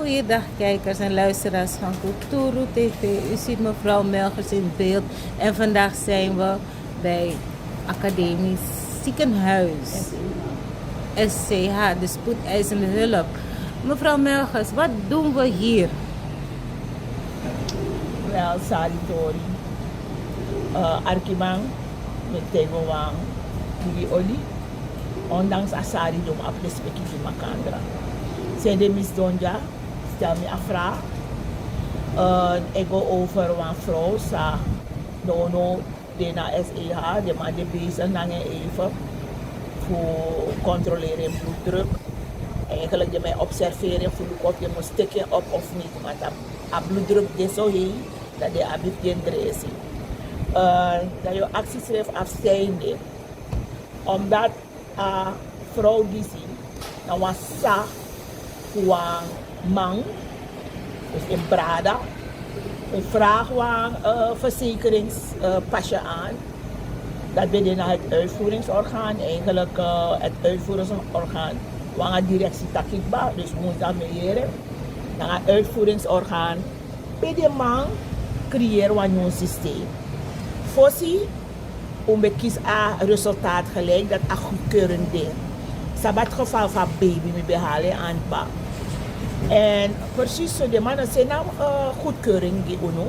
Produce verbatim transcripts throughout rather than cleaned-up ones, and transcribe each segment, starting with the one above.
Goeiedag kijkers en luisteraars van Kulturu T V. U ziet mevrouw Melgers in beeld. En vandaag zijn we bij Academisch Ziekenhuis, S C H, de spoedeisende hulp. Mevrouw Melgers, wat doen we hier? Wel, Saritori, eh, arkiman, mi teigo wan bigi oli. Ondanks a sari don abi respeki gi makandra. Sende mi sidon dya, stel mi a vraag. Eh, e go over wan vrouw sa nownow de na S E H, den man de bezig nanga en even fu controleren en bloeddruk. Eigenlijk den man e observeren fu luku of den mus teki en op of niet, want a, a bloeddruk de so hei, dat den abi fu den dresi. Eh, dan yu o aksi srefi, a fu san de. Omdat a vrouw disi na wan sisa fu wan man, dus en brada, un vraag wan, eh, verzekeringspasje aan. Dat ben de na het uitvoeringsorgaan, eigenlijk, eh, het uitvoeringsorgaan, wan a directie taki kba, dus woensdag mi e yere. Dan a uitvoeringsorgaan, pe den man creëer wan nyun systeem. Fosi un ben kisi a resultaat gelijk dat a goedkeuring de. Sabi a geval fu a baby, mi ben hali en anda kba. En precies so den man no seni a, eh, goedkeuring gi unu.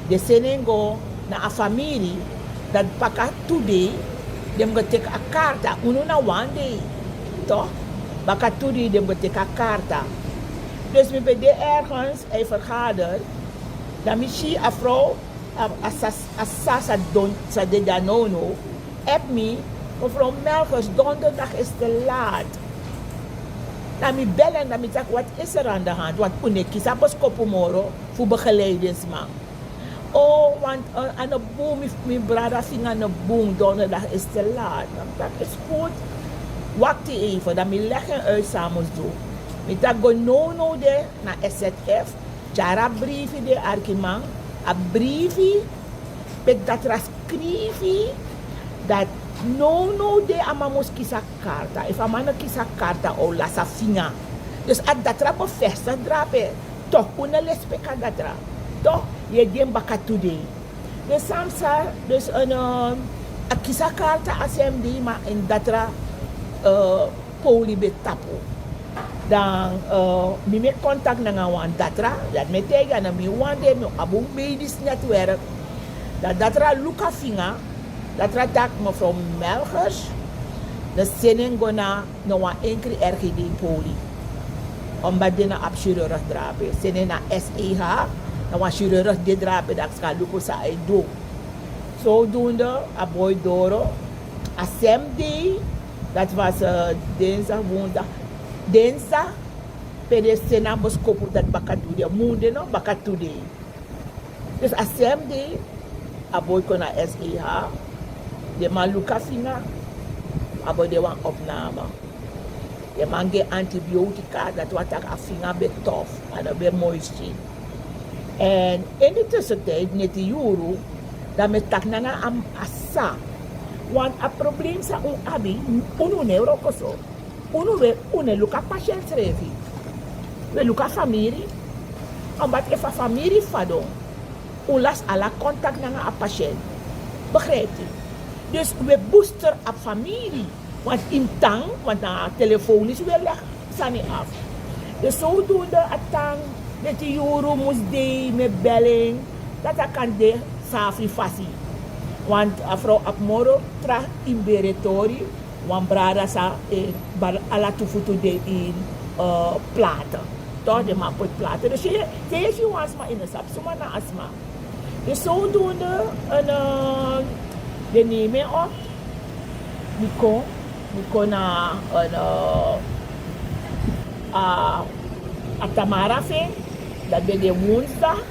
Den seni en go na a famiri, dat baka tu dei den mus go teki a karta. Unu na wan dei, toch? Baka tu dei den mus go teki a karta. Dus mi ben de ergens, a e vergader. Dan mi si a vrouw, a, a sisa, a sisa sa don, sa de dya nownow, app mi: "Mevrouw Melgers, donderdag is te laat." Dan mi bel en dan mi taki: "Wat is er aan de hand? Want un no e kisi a boskopu moro fu begeleidensma." "Oh, want, eh, a no bun, mi, mi brada finga no bun, donderdag is te laat." Dan mi taki: "Is goed. Wakti even." Dan mi leg en uit san a mus du. Mi taki: "Go nownow de na S Z F, tyari a brifi de, arkiman, a brifi pe datra skrifi dat nownow de a man mus kisi a karta. Efu a man no kisi a karta, a o lasi a finga." Dus a datra bevestig drape. Toch un no lespeki a datra. Toch yu e gi en baka tu dei. Dus san mi sa, dus en, eh, a kisi a karta a sem dei, ma en datra, eh, poli ben tapu. Dan, eh, mi meki contact nanga wan datra, dat mi e taigi, a no mi wan de, mi abi un medisch netwerk. Dan datra luku a finga, datra taki: "Mevrouw Melgers, den seni en go na, na wan enkri R G D poli." Omdat den no abi chirurg drape. Seni en na S E H, na wan chirurg de drape, dan a kan luku san a e du. Zodoende a boi doro, a sem dei, dat was, eh, dinsdag, woensdag, dinsdag, pe den seni a boskopu, dat baka tu dei, munde no, baka tu dei. Dus a sem dei, a boi kon na S E H, den man luku a finga, a boi de wan opname. Den man gi en antibiotica, dat wani taki a finga ben tof, a no ben moisture. En in de tussentijd, neti yuru, dan mi e taki nanga a, a sisa. Want a probleem san un abi, unu no e wroko so. Unu we, unu e luku a patiënt srefi. We luku a famiri. Omdat efu a famiri fadon, un lasi ala contact nanga a patiënt. Begrijpt u? Dus we booster a famiri. Want in tan, want na telefonisch we leg sani af. Dus zodoende a tan, neti yuru mus de, mi e bel en, dat a kan de safri fasi. Want a vrouw abi moro tra inberetori, wan brada sa, eh, bari ala tu futu de ini, eh, plate. Toch, den man poti plate. Dus te, te yu e si wan sma, yu no sabi suma na a sma. Dus zodoende, en, eh, den neem en op. Mi kon, mi kon na, en, eh, a, a Tamara fu en, dat ben de woensdag.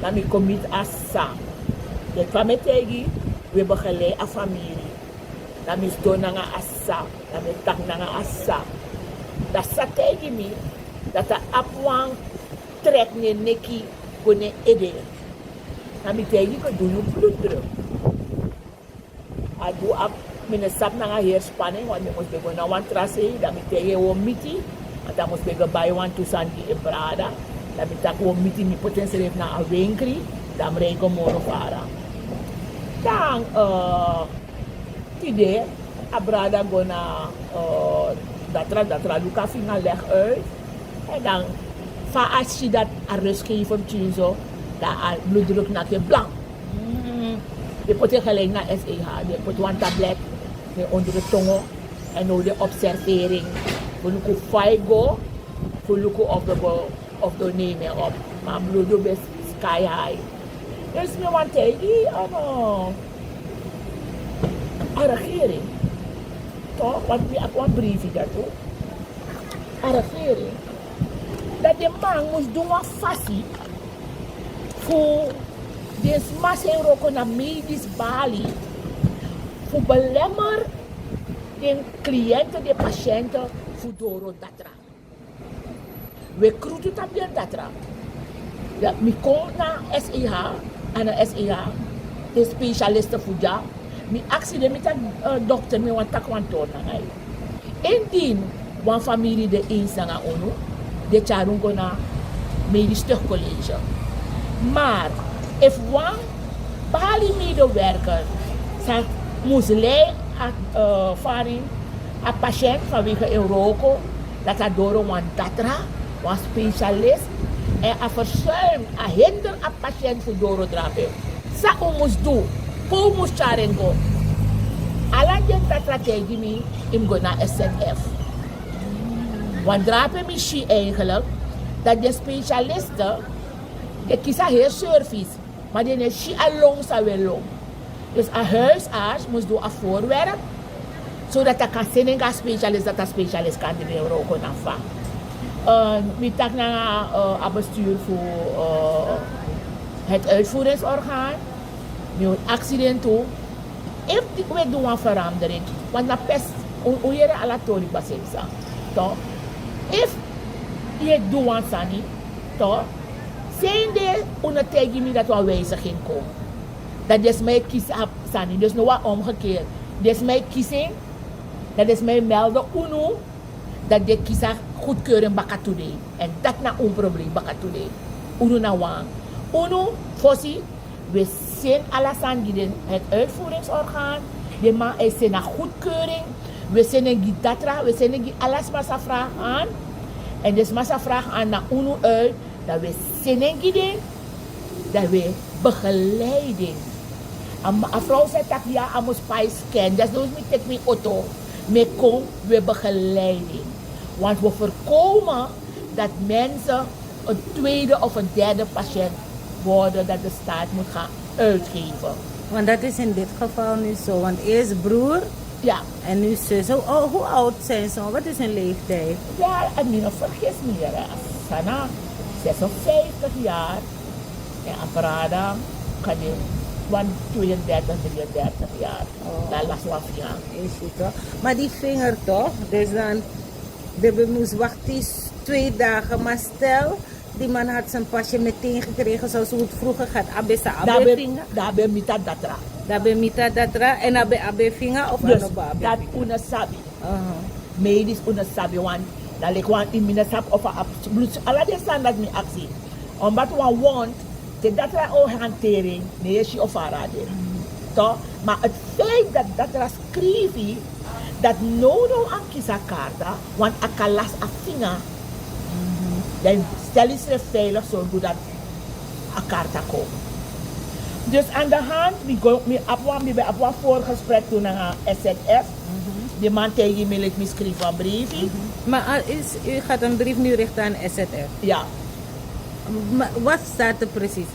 Dan mi kon miti a sisa. Dati fa mi e taigi, we begeleid a famiri. Dan mi sidon nanga a sisa, dan mi e taki nanga a sisa. Dan a sisa taigi mi dati a abi wan trek na en neki go na en ede. Dan mi taigi: "Go du yu bloeddruk." A du abi, mi no sabi nanga heri spanning, want mi mus ben go na wan tra sei, dan mi taigi en: "We o miti." Want a mus ben go bai wantu sani gi en brada. Dan mi taki wi o miti, mi poti ensrefi na a wenkri. Dan mi rei go moro fara. Dan tide a brada go na datra, datra luku a finga leg uit. Èn dan fa a si dati a rustgever pikin so, dan a bloeddruk naki en blank. Den poti en gelijk na S E H, den poti wan tablet, den ondro tongo, èn now den observering fu luku fa a go, fu luku of den go, of den o nemi en op. Ma a bloeddruk ben sky high. Dus mi wani taigi a regering, toch, want mi abi wan briefi dati tu. A regering, dat den man mus du wan fasi fu den sma san e wroko na medisch bali fu belemmer den cliënten, den patiënten fu doro datra. Wi e krutu tapu den datra. Ya, mi kon na S E H, a na S E H, den specialisten fu dya. Mi aksi den, mi taki, eh, dokter, mi wani taki wan tori nanga yu. Indien wan famiri de eens nanga unu, den tyari unu go na medisch tuchtcollege. Maar efu wan bali medewerker sa mus lei a, eh, farin, a patiënt vanwege en wroko, dati a doro wan datra, wan specialist, èn a verzuim, a hinder a patiënt fu doro drape. San un mus du, pe un mus tyari en go? Ala den datra taigi mi, yu mus go na S Z F. Wan drape mi si eigenlijk, dat den specialisten, den kisi a heri service, ma den no e si a lon san un e lon. Dus a huisarts mus du a voorwerk, zodat a kan seni en go a specialist, dati a specialist kan de ben wroko na fa. Eh, mi taki nanga, eh, a bestuur fu, eh, het uitvoeringsorgaan, mi o aksi den tu, efu un e du wan verandering, want na pers, un, un yere ala tori basensa, toch? Efu yu e du wan sani, toch, san ede un no taigi mi dati wan wijziging kon? Dan den sma e kisi a sani, dus no wan omgekeerd. Den sma e kisi en, dan den sma e melde unu, dan den kisi a goedkeuring baka today. Èn dati na un probleem baka today. Unu na wan. Unu fosi, wi e seni ala sani gi den het uitvoeringsorgaan. Den man e seni a goedkeuring. Wi e seni en gi datra, wi e seni en gi ala sma sa vraag aan. Èn den sma sa vraag aan na unu uit, dan wi e seni en gi den. Dan wi e begeleiding. A, a vrouw sa taki ya, a mus pai scan. Desnoods mi teki mi auto, mi e kon, wi e begeleiding. Want we voorkomen dat mensen een tweede of een derde patiënt worden, dat de staat moet gaan uitgeven. Want dat is in dit geval nu zo. Want eerst broer, ja, en nu zus. Hoe, hoe oud zijn ze? Wat is hun leeftijd? Ja, en mi no vergis mi yere, a sani na zesenvijftig jaar. En a brada kan de wan tweeëndertig, drieëndertig jaar. Oh. Dan las wan vinger. Is het toch? Maar die vinger toch? Dus dan, de moest wachten twee dagen. Maar stel, die man had zijn pasje meteen gekregen zoals hoe het vroeger gaat. Abi san abi a vinger. Dan a ben miti a datra. Dan a ben miti a datra en a ben abi a vinger of a no ben abi a vinger? Dati un no sabi. Aha. Medisch un no sabi, want dan leki wan, mi no sabi of a abi bloed, ala den sani dati mi aksi. Omdat wan wond, te datra o hanteri en, no e si of a abi en. Toch? Maar het feit dat datra skrifi, dat no no a kisi a karta, want a kan las a vinger. Mhm. Dan stel yusrefi veilig, sorgu dat a karta kon. Dus aan de hand, mi go, mi abi wan, mi ben abi wan voorgesprek tu nanga S Z F. Mhm. Den man taigi mi leki mi skrifi wan briefi. Mhm. Maar, ah, is, u gaat een brief nu richten aan S Z F? Ja. Maar wat staat er precies?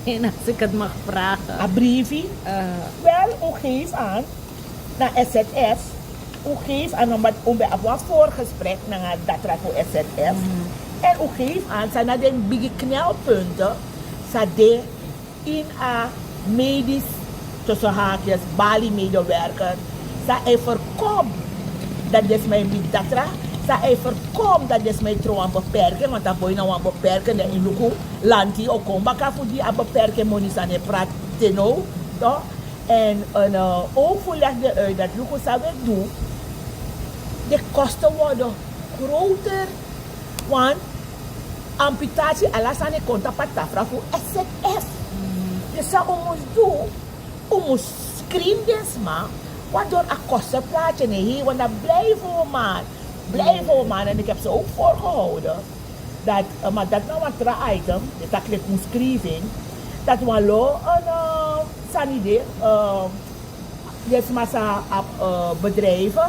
En als ik het mag vragen. A briefi? Eh. Wel, un geef aan na S Z F, un geef aan, omdat un ben abi wan voorgesprek nanga datra fu S Z F. Mhm. En un geef aan san na den bigi knelpunten san de ini a medisch, tussen haakjes, baliemedewerker, san e voorkom dat den sma e miti datra, san e voorkom dat den sma e tron wan beperking, want a boi na wan beperking, dan yu luku lanti o kon baka fu di a beperking, moni san e prati te now, toch? En, en, eh, ook fu leg den uit dat luku san wi e du, de kosten worden groter Want amputatie, ala sani e kon tapu a tafra fu S Z F. Dus san un mus du, un mus screen den sma, waardoor a kostenplaatje ne hei, want dan blijven we maar, blijven we maar. En ik heb ze ook voorgehouden dat, eh, maar dat na wan tra item, de tak leki un screening, dat wan lo, eh, sani de, eh, den sma san abi, eh, bedrijven,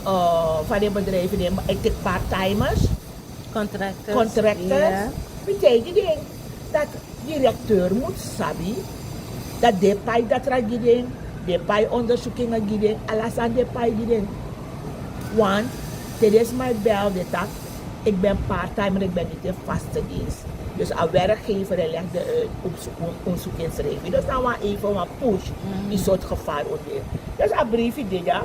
eh, van den bedrijven, den e teki parttimers, contractors. Contractors. Mi taigi den dat directeur mus sabi dat den e pai datra gi den, den e pai onderzoekingen gi den, ala sani den e pai gi den. Want te den sma e bel, den taki: ik ben parttimer, ik ben niet in vaste dienst. Dus a werkgever e leg den uit, un zoek, un zoek in schrijf. Dus na wan even wan push, in soort gevaar un de. Dus a briefi de dya,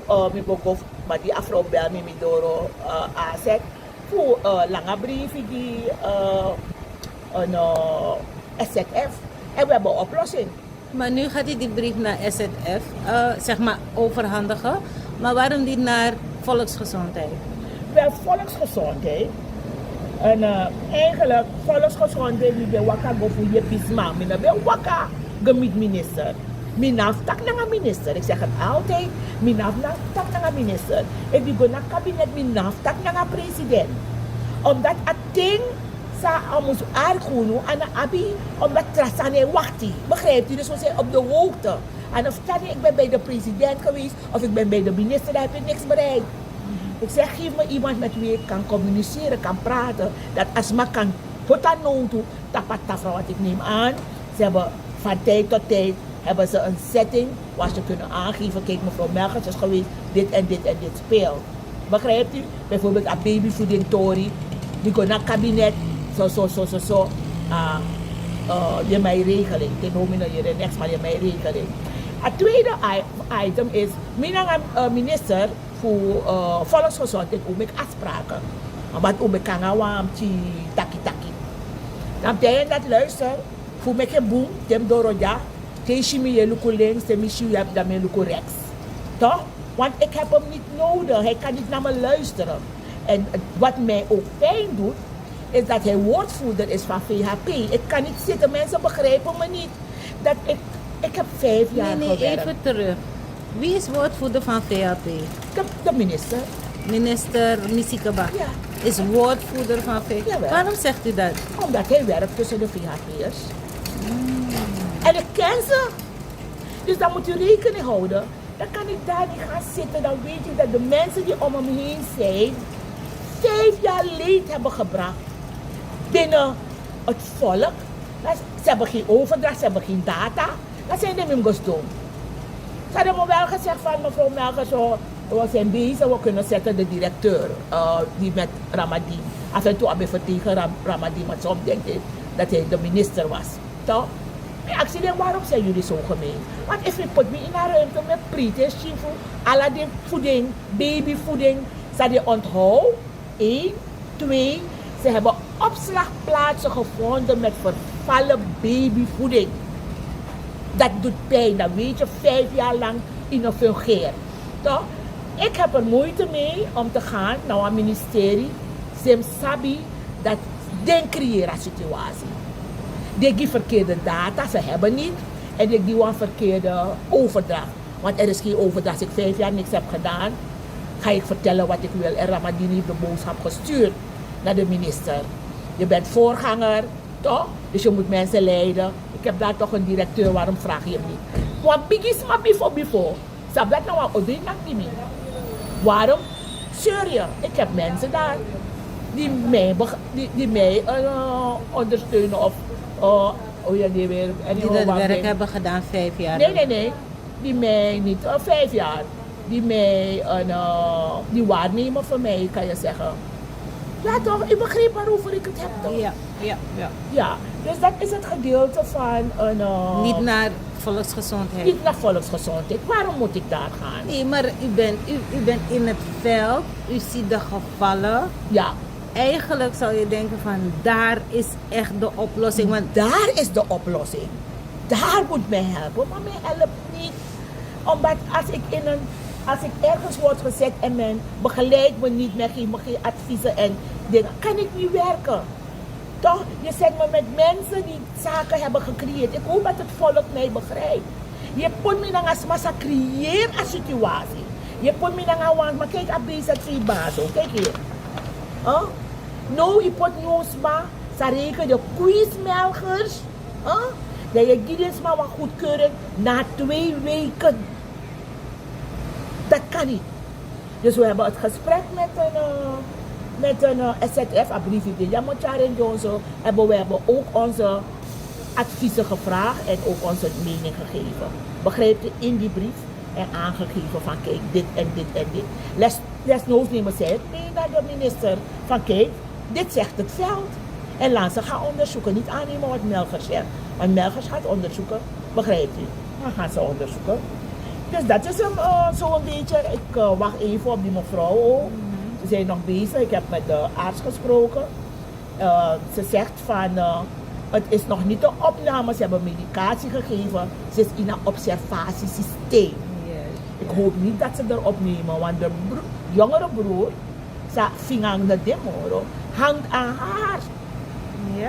eh, mi bo go, ma di a vrouw bel mi, mi doro, eh, A Z fu, eh, langa briefi gi, eh, een, eh, S Z F. En we hebben een oplossing. Maar nu gaat u die brief naar S Z F, eh, zeg maar, overhandigen. Maar waarom niet naar Volksgezondheid? Wel, Volksgezondheid. En, eh, eigenlijk, Volksgezondheid, mi ben waka go fu yepi sma. Mi no ben waka go meet minister. Mi no abi fu taki nanga minister. Ik zeg het altijd, mi no abi fu taki nanga minister. Efu yu go na kabinet, mi no abi fu taki nanga president. Omdat a ting san a mus arki unu, a no abi, omdat tra sani e wakti. Begrijpt u? Dus we zijn op de hoogte. A no fu taki: ik ben bij de president geweest of ik ben bij de minister, dan heb je niks bereikt. Ik zeg, geef me iemand met wie ik kan communiceren, kan praten. Dat a sma kan poti a nowtu tapu a tafra. Want ik neem aan, ze hebben van tijd tot tijd hebben ze een zitting waar ze kunnen aangeven: kijk, mevrouw Melchers is geweest, dit en dit en dit speelt. Begrijpt u? Bijvoorbeeld a babyvoeding tori, mi go na kabinet, so, so, so, so, so. Ah, eh, yu e mai regeling, te no mi no yere neks, maar yu e mai regeling. A tweede i-, item is, mi nanga, eh, minister fu, eh, Volksgezondheid, un meki afspraken. Want un ben kon nanga wan pikin taki taki. Dan mi taigi en dat: luister, fu meki bun, te mi doro dya, te yu si mi, yu e luku links, te mi si yu, dan mi e luku rechts. Toch? Want ik heb hem niet nodig, hij kan niet naar me luisteren. En wat mij ook pijn doet, is dat hij woordvoerder is van V H P. Ik kan niet zitten, mensen begrijpen me niet. Dat ik, ik heb vijf jaar gewerkt. Nee, nee, even terug. Wie is woordvoerder van V H P? De, de minister. Minister Misikeba, ja, is woordvoerder van V H P. Jawel. Waarom zegt u dat? Omdat hij werkt tussen de V H P'ers. En ik ken ze. Dus dan moet u rekening houden. Dan kan ik daar niet gaan zitten. Dan weet ik dat de mensen die om hem heen zijn, vijf jaar leed hebben gebracht binnen het volk. Maar ze hebben geen overdracht, ze hebben geen data. Dan zijn de mimgos dom. Ze hadden me wel gezegd van: mevrouw Melchers, we zijn bezig, we kunnen zetten de directeur, eh, die met Ramadin. Af en toe heb ik tegen Ram-, Ramadin, maar soms denk ik dat hij de minister was. Toch? Mi aksi den: waarom zijn jullie zo gemeen? Want efu mi poti mi ini a ruimte, mi e priti en si fu ala den voeding, babyvoeding, san den e onthou. Eén. Twee, ze hebben opslagplaatsen gevonden met vervallen babyvoeding. Dat doet pijn, dan weet je vijf jaar lang in een fungeer. Toch? Ik heb er moeite mee om te gaan naar een ministerie, sinds sabi dat den creëer a situatie. Den gi verkeerde data, ze hebben niet. En den gi wan verkeerde overdracht. Want er is geen overdracht. Als ik vijf jaar niks heb gedaan, ga ik vertellen wat ik wil. En Ramadini heeft de boodschap gestuurd naar de minister. Je bent voorganger, toch? Dus je moet mensen leiden. Ik heb daar toch een directeur, waarom vraag je hem niet? Wan bigisma bifo bifo. Sabi dati na wan odri naki gi mi. Waarom zeur je? Ik heb mensen daar die mij, beg-, die, die mij, eh, ondersteunen of, eh, hoe je die weer, en die dat werk hebben gedaan vijf jaar. Nee, nee, nee. Die mij niet, eh, vijf jaar. Die mij, eh, die waarnemen voor mij, kan je zeggen. Ja, toch? U begrijpt waarover ik het heb, toch? Ja, ja, ja. Ja, dus dat is het gedeelte van een, eh, niet naar volksgezondheid. Niet naar volksgezondheid. Waarom moet ik daar gaan? Nee, maar u bent, u, u bent in het veld, u ziet de gevallen. Ja. Eigenlijk zou je denken van, daar is echt de oplossing. Want daar is de oplossing. Daar moet men helpen, maar men helpt niet. Omdat als ik in een, als ik ergens word gezet en men begeleidt me niet, men geeft me geen adviezen en Dingen kan ik niet werken. Toch, je zet me met mensen die zaken hebben gecreëerd. Ik hoop dat het volk mij begrijpt. Je put mi nanga sma sa creëer a situatie. Je put mi nanga wan, maar kijk a B Z V baas ook. Kijk hier. Huh? No, je put no sma sa reken de quiz melgers. Huh? Dan je giet den sma wan goedkeuring na twee weken. Dat kan niet. Dus we hebben het gesprek met een, eh, met een eh, S Z F, a brief die Yamotjaren Johnson hebben. We hebben ook onze adviezen gevraagd en ook onze mening gegeven. Begrijpt u, in die brief en aangegeven van: kijk, dit en dit en dit. Les, lesnoots nemen zij het mee naar de minister van: kijk, dit zegt het veld. En laat ze gaan onderzoeken, niet aannemen wat Melgers zegt. Want Melgers gaat onderzoeken, begrijpt u? Dan gaan ze onderzoeken. Dus dat is een, eh, zo'n beetje, ik eh, wacht even op die mevrouw ook. Ze zijn nog bezig, ik heb met de arts gesproken. Eh, ze zegt van, eh, het is nog niet een opname, ze hebben medicatie gegeven. Ze is in een observatiesysteem. Ik hoop niet dat ze erop nemen, want de bro- jongere broer sa fingang na de moro hangt aan haar.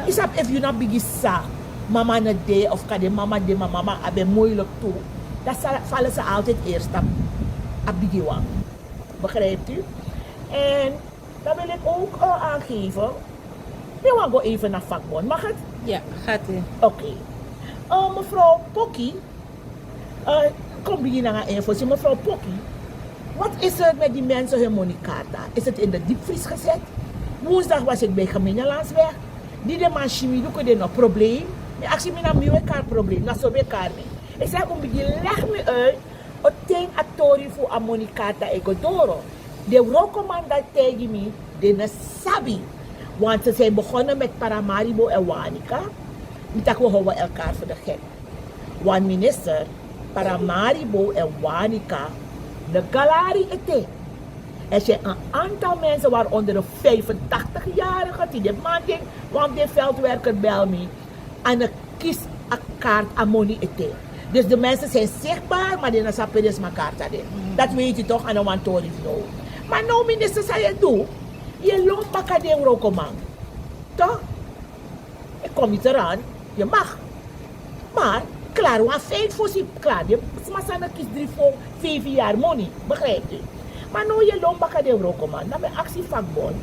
Isap, if you na bigi sa, mama na de of kade mama de, maar mama abe moeilijk toe. Dat zal vallen ze altijd eerst op, op bigi wan. Begrijpt u? En dan wil ik ook eh, aangeven. We gaan go even naar vakbond. Mag het? Ja, gaat u. Oké. Eh, mevrouw Poki, eh, kom begin aan info. Mevrouw Poki, wat is er met die mensen hun moneykaart daar? Is het in de diepvries gezet? Woensdag was ik bij Gemeentelandsweg. Die de man shimiduku de no probleem. Mi aksi mi na mi we kar probleem. Na so we kar mi. Ik zei, kom begin, leg me uit. Oten a tori fu a moneykaart e go doro. De wrokoman dati taigi mi, den no sabi. Want ze zijn begonnen met Paramaribo en Wanica. Mi taki we houden elkaar voor de gek. Want minister, Paramaribo en Wanica, de galari ete. Er zijn een aantal mensen, waaronder de vijfentachtig-jarige, die de man ding, want de veldwerker bel me. En de kies a kaart a moni ete. Dus de mensen zijn zichtbaar, maar die na sabi pe den sma kaart a de. Dat weet je toch, aan de wan tori no. Maar nou, minister, sa ye du, ye lon baka den wrokoman. Toch? Ik kom niet eraan, je mag. Maar klaar, wan feit fosi, klaar. Die sma san na kisi dri fo, feifi yari moni, begrijpt u? Maar nou ye lon baka den wrokoman, dan mi aksi vakbond.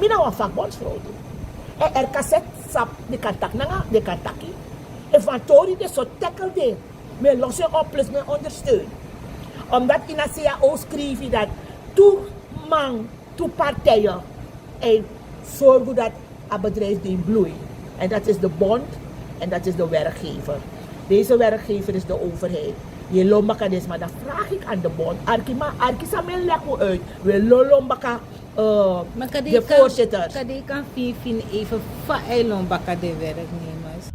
Mi na wan vakbondsvrouw tu. En R K Z sabi, den kan taki nanga, den kan taki. Efu wan tori de, so tackle den. Mi e los en op, plus mi e ondersteun. Omdat in a C A O schrijf je dat tu man, tu partijen e sorgu dat a bedrijf den bloei. En dat is de bond en dat is de werkgever. Deze werkgever is de overheid. Ye lon baka den sma, dan vraag ik aan de bond. Arki ma, arki san mi e leg un uit. We lon lon baka, eh, de voorzitter. Kan die kan fifin even fa e lon baka de werknemers.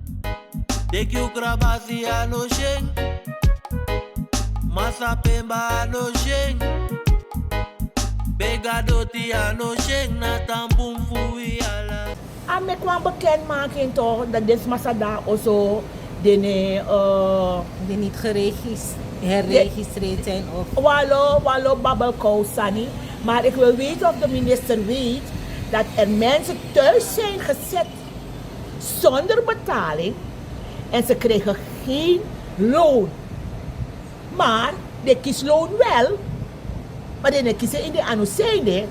Deki un krabasi a no syen. Masa pemba a no syen. Bega doti a no syen, na tan bun fu wi ala. A meki wan bekendmaking toch, dat den sma san de na oso, den e, eh, die niet geregis-, herregistreerd zijn of walo, walo babelkou sani. Maar ik wil weten of de minister weet dat er mensen thuis zijn gezet zonder betaling en ze krijgen geen loon. Maar den kisi loon wel, maar den e kisi en ini den anu seni.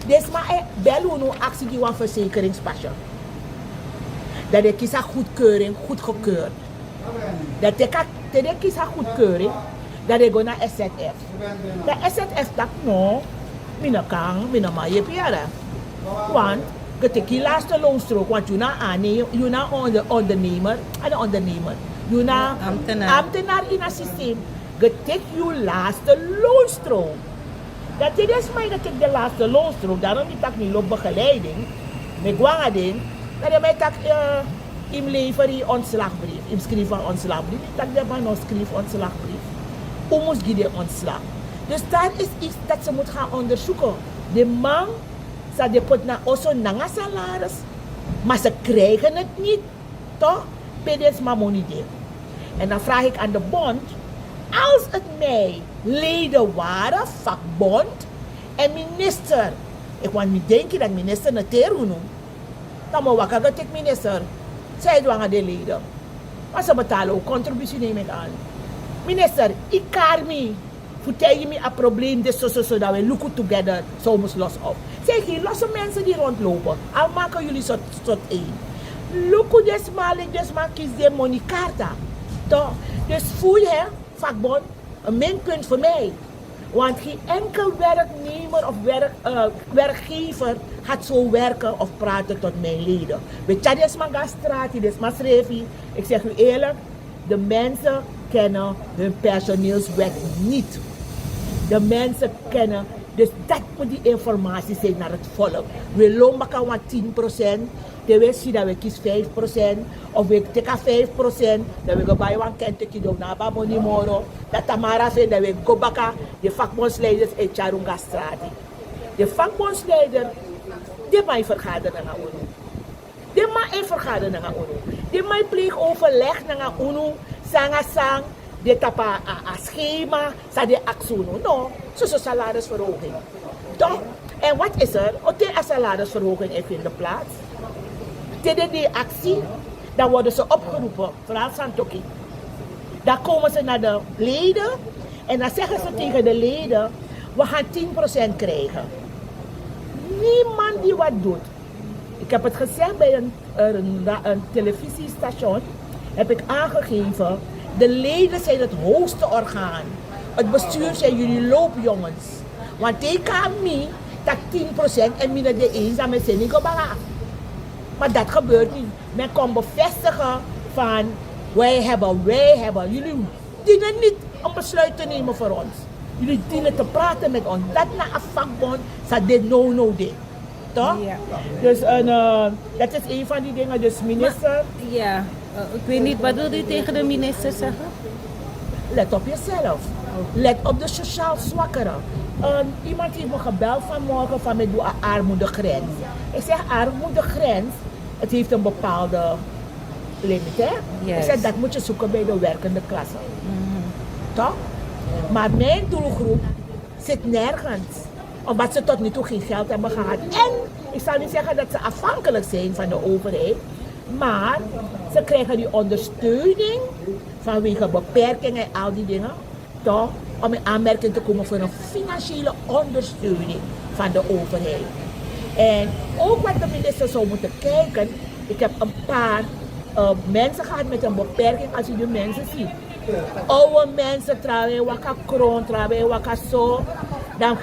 Den sma e bel unu, aksi gi wan verzekeringspasje. Dan den kisi a goedkeuring, goedgekeurd. Dan te ka-, te den kisi a goedkeuring, dan den go na S Z F. Dan S Z F taki no, mi no kan, mi no man yepi yere. Want ge teki yu laatste loonstrook, want yu na aannemer, yu na onder-, ondernemer, a no ondernemer. Yu na ambtenaar. Ambtenaar in a systeem. Ge teki yu laatste loonstrook. Dan te den sma e teki den laatste loonstrook, daarom mi taki mi lobi begeleiding, mi e go nanga den, dan den man e taki, eh, yu mus lever yu ontslagbrief, yu mus skrifi wan ontslagbrief. Mi taki den man no skrifi ontslagbrief. Un mus gi den ontslag. Dus daar is iets dat ze moet gaan onderzoeken. Den man san den poti na oso nanga salaris, maar ze krijgen het niet, toch? Pe den sma moni de. En dan vraag ik aan de bond, als het mij leden waren, vakbond, en minister Ik want mi denki dat minister na teru no. Dan mo waka go teki minister. Zij dwanga de leden. Maar ze betalen ook contributie, neem ik aan. Minister, ik kar mi. Vertel je me a probleem, dit zo, zo, zo, dat we look together, zo moest los op. Zijn geen losse mensen die rondlopen. Al maken jullie soort, soort één. Look, dit smaling, dit smaak, kies de money karta. Toch? Dus voel je, vakbond, een minpunt voor mij. Want geen enkel werknemer of werk, eh, werkgever gaat zo werken of praten tot mijn leden. We tja, dit smaak gaat straat, dit smaak schrijf. Ik zeg u eerlijk, de mensen kennen hun personeelswet niet. De mensen kennen, dus dat moet die informatie zijn naar het volk. We loon baka wan tien procent, te we si dat we kies vijf procent, of we teki a vijf procent, dan we go bai wan kenteki, dan na baba moni moro, dan tamara fen, dan we go baka, de vakbondsleiders e tyari un go na strati. De vakbondsleider, de man e vergader nanga unu. De man e vergader nanga unu. De man e pleeg overleg nanga unu, sanga sang, de tapu a, a schema, san de aksi unu. No, soso salarisverhoging. Toch? En wat is er? Oké, a salarisverhoging e vindt plaats. Te de, de actie, dan worden ze opgeroepen, vooral Santoki. Dan komen ze naar de leden en dan zeggen ze tegen de leden: we gaan tien procent krijgen. Niemand die wat doet. Ik heb het gezegd bij een, een, een televisiestation, heb ik aangegeven, de leden zijn het hoogste orgaan. Het bestuur zijn jullie loopjongens. Want te kan mi, dat tien procent en minder de eens aan mijn zin niet gebara. Maar dat gebeurt niet. Men komt bevestigen van: wij hebben, wij hebben. Jullie dienen niet een besluit te nemen voor ons. Jullie dienen te praten met ons. Dat na a vakbond, sa de no no de. Toch? Ja. Dus een, eh, dat is een van die dingen. Dus minister. Maar, ja, eh, ik weet niet, wat wil u tegen de minister zeggen? Let op jezelf. Let op de sociaal zwakkeren. Eh, iemand heeft me gebeld vanmorgen van: met doe armoedegrens. Ik zeg: armoedegrens, het heeft een bepaalde limiet, hè? Yes. Ik zeg: dat moet je zoeken bij de werkende klasse. Toch? Maar mijn doelgroep zit nergens. Omdat ze tot nu toe geen geld hebben gehad. En ik zal niet zeggen dat ze afhankelijk zijn van de overheid. Maar ze krijgen die ondersteuning vanwege beperkingen en al die dingen. Toch, om in aanmerking te komen voor een financiële ondersteuning van de overheid. En ook wat de minister zou moeten kijken, ik heb een paar, eh, mensen gehad met een beperking, als u de mensen ziet. Oude mensen, trouwens, waka kron, trouwens, waka zo. Dan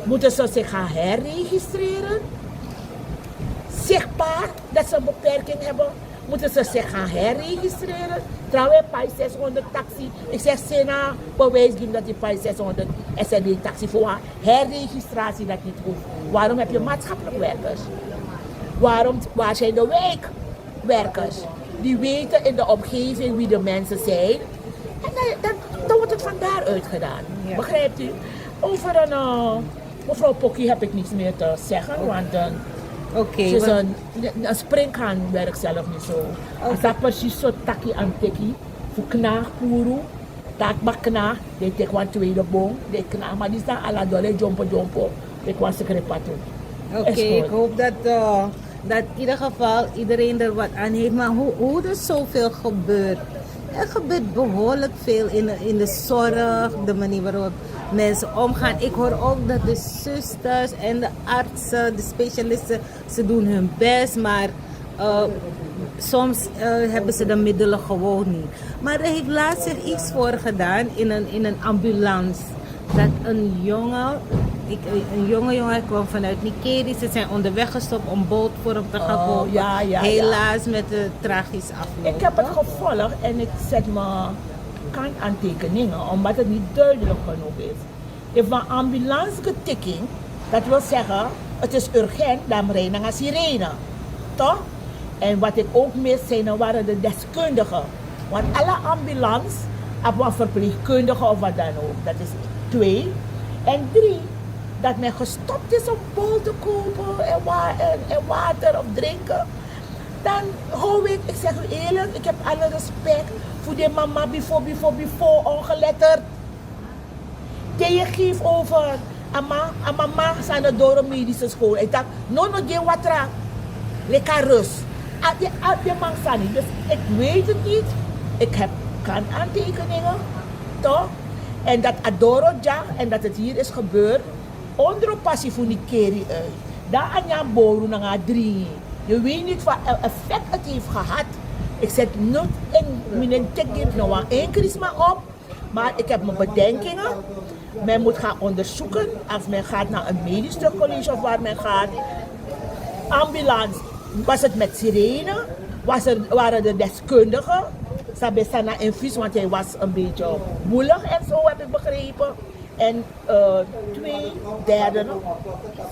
moeten ze zich gaan herregistreren. Zichtbaar dat ze een beperking hebben. Moeten ze zich gaan herregistreren. Trouwens, pai zeshonderd taxi. Ik zeg: sena bewijs, gi mi dat die pai zeshonderd S N D taxi voor herregistratie dat niet hoeft. Waarom heb je maatschappelijk werkers? Waarom, waar zijn de wijkwerkers? Die weten in de omgeving wie de mensen zijn. En dan, dan, dan wordt het van daaruit gedaan. Ja. Begrijpt u? Over een, eh, Mevrouw Poki heb ik niks meer te zeggen, want, eh, ze is een, een springhaan, werkt zelf niet zo. Als dat precies zo taki aan teki, voor knaagpuru, dat mag knaag, die tek wan tweede bon, die knaag, maar die staan ala dole jompo jompo, die kwan sekre patu. Oké, ik hoop dat, eh, dat in ieder geval iedereen er wat aan heeft. Maar hoe, hoe er zoveel gebeurt. Er gebeurt behoorlijk veel in de, in de zorg, de manier waarop mensen omgaan. Ik hoor ook dat de zusters en de artsen, de specialisten, ze doen hun best, maar, eh, soms, eh, hebben ze de middelen gewoon niet. Maar er heeft laatst zich iets voorgedaan in een, in een ambulance. Dat een jongen, ik, een jonge jongen, hij kwam vanuit Nigeria. Ze zijn onderweg gestopt om boot voor hem te gaan kopen. Helaas met de tragisch afloop. Ik heb het gevolgd en ik zet mijn kanttekeningen, omdat het niet duidelijk genoeg is. If een ambulance geteken, dat wil zeggen, het is urgent, dan rijden een sirene. Toch? En wat ik ook mis zijn, dan waren de deskundigen. Want alle ambulance hebben een verpleegkundige of wat dan ook. Dat is twee. En drie, dat men gestopt is om bol te kopen en, wa en, en water of drinken. Dan hou ik, ik zeg u eerlijk, ik heb alle respect voor die mama, before, before, before ongeletterd. Die je geeft over A man, a mama san na doro medische school. Hij dacht, no, no, geen watra. Lekker rust. A, die, a, die man sani. Dus ik weet het niet. Ik heb, kan aantekeningen, toch? En dat a doro dya en dat het hier is gebeurd. Ondro pasi fu nikeri uit. Dan a nyan boru nanga dringi. Je weet niet wat effect het heeft gehad. Ik zet niet in, mijn tik geeft nog wel één krisma op. Maar ik heb mijn bedenkingen. Men moet gaan onderzoeken als men gaat naar een medisch college of waar men gaat. Ambulance, was het met sirene? Was er, waren er deskundigen? Sabesana infuus, want hij was een beetje woelig en zo heb ik begrepen. En uh, twee derde,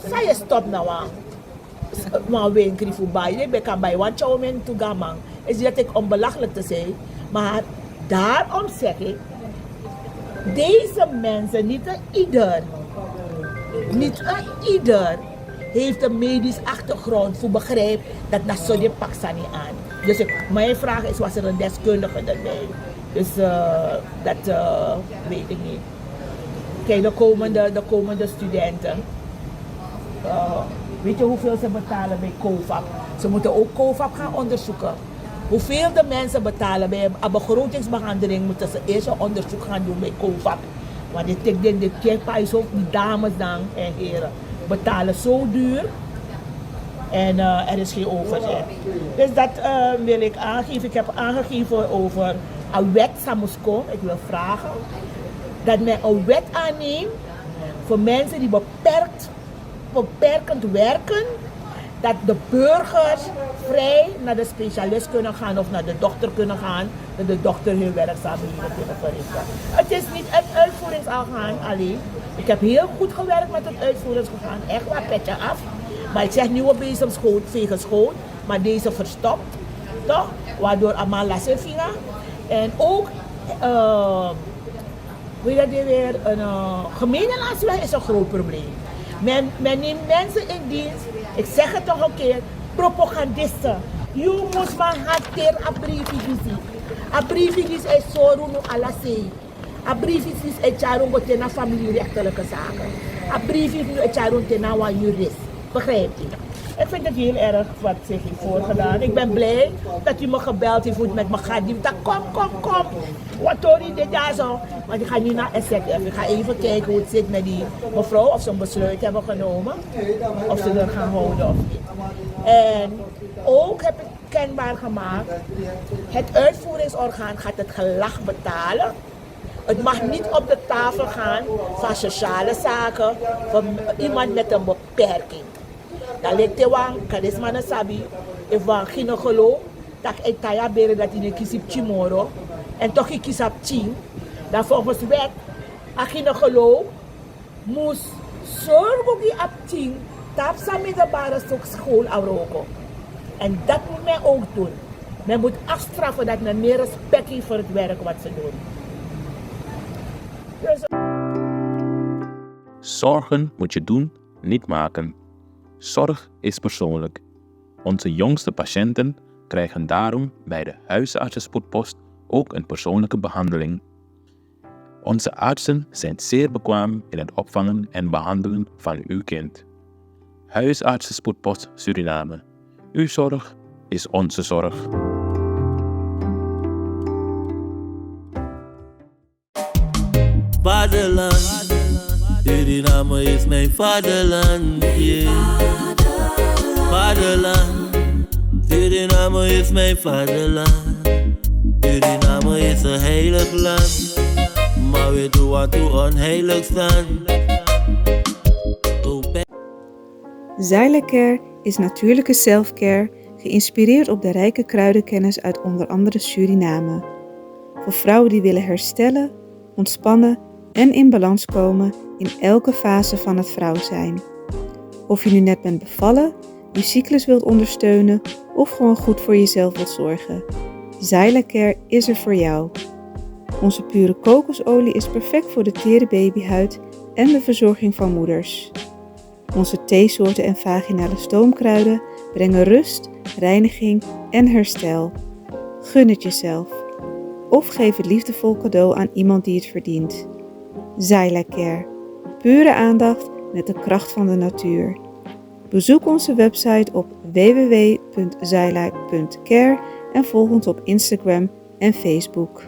zij is stop nou aan. Wan wenkri fu bai, den ben kan bai wan tyow meni tu go na man. Is niet dat ik onbelachelijk te zijn, maar daarom zeg ik, deze mensen, niet een ieder, niet een ieder heeft een medisch achtergrond fu begrijp dat na so den pak sani aan. Dus ik, mijn vraag is, was er een deskundige erbij? Dus uh, dat uh, weet ik niet. Kijk, de komende, de komende studenten. Uh, weet je hoeveel ze betalen bij COVAP? Ze moeten ook COVAP gaan onderzoeken. Hoeveel de mensen betalen bij een begrotingsbehandeling, moeten ze eerst een onderzoek gaan doen bij COVAP. Want dit tik den de kepais ook, die dames dan en heren betalen zo duur. En uh, er is geen overzicht. Dus dat uh, wil ik aangeven. Ik heb aangegeven over een wet Samusko. Ik wil vragen dat men een wet aanneemt voor mensen die beperkt, beperkend werken. Dat de burgers vrij naar de specialist kunnen gaan of naar de dokter kunnen gaan. Dat de dokter hun werkzaamheden kunnen verrichten. Het is niet het uitvoeringsorgaan alleen. Ik heb heel goed gewerkt met het uitvoeringsorgaan. Echt waar, petje af. Maar ik zeg nieuwe bezemschoot, vegenschoot. Maar deze verstopt. Toch? Waardoor allemaal last in vinger. En ook uh, hoe dat weer, een uh, gemeenelaatsweg is een groot probleem. Men, men neemt mensen in dienst, ik zeg het nog een keer, propagandisten. You must man hanteer a briefi disi. A briefi disi e sori unu ala sei. A briefi disi e tyari unu go te na familierechtelijke zaken. A briefi disi e tyari unu te na wan jurist. Begrijpt u? Ik vind het heel erg wat zich heeft voorgedaan. Ik ben blij dat u me gebeld heeft, hoe het met me gaat. Die dacht, kom, kom, kom. Wat hoor je dit daar zo? Want ik ga nu naar S Z F. Ik ga even kijken hoe het zit met die mevrouw. Of ze een besluit hebben genomen. Of ze er gaan houden of niet. En ook heb ik kenbaar gemaakt. Het uitvoeringsorgaan gaat het gelag betalen. Het mag niet op de tafel gaan van sociale zaken van iemand met een beperking. Dan leki te wan karisma no sabi, efu wan gynaecoloog taki e tan yu a bere dati yu no e kisi pikin moro, èn toch yu kisi a pikin, dan volgens wet a gynaecoloog mus sorgu gi a pikin tapu san middelbare school a wroko. En dat moet men ook doen. Men moet afstraffen dat men meer respect heeft voor het werk wat ze doen. Zorgen moet je doen, niet maken. Zorg is persoonlijk. Onze jongste patiënten krijgen daarom bij de huisartsenspoedpost ook een persoonlijke behandeling. Onze artsen zijn zeer bekwaam in het opvangen en behandelen van uw kind. Huisartsenspoedpost Suriname. Uw zorg is onze zorg. Vaderland, Suriname is mijn vaderland, yeah. Vaderland, Suriname is mijn vaderland. Suriname is een heilig land, maar we doen wat u onheilig staan. Zylac Care is natuurlijke selfcare geïnspireerd op de rijke kruidenkennis uit onder andere Suriname. Voor vrouwen die willen herstellen, ontspannen en in balans komen in elke fase van het vrouw zijn. Of je nu net bent bevallen, je cyclus wilt ondersteunen of gewoon goed voor jezelf wilt zorgen. Zylac Care is er voor jou. Onze pure kokosolie is perfect voor de tere babyhuid en de verzorging van moeders. Onze theesoorten en vaginale stoomkruiden brengen rust, reiniging en herstel. Gun het jezelf. Of geef het liefdevol cadeau aan iemand die het verdient. Zylac Care. pure aandacht met de kracht van de natuur. Bezoek onze website op w w w punt zeila punt care en volg ons op Instagram en Facebook.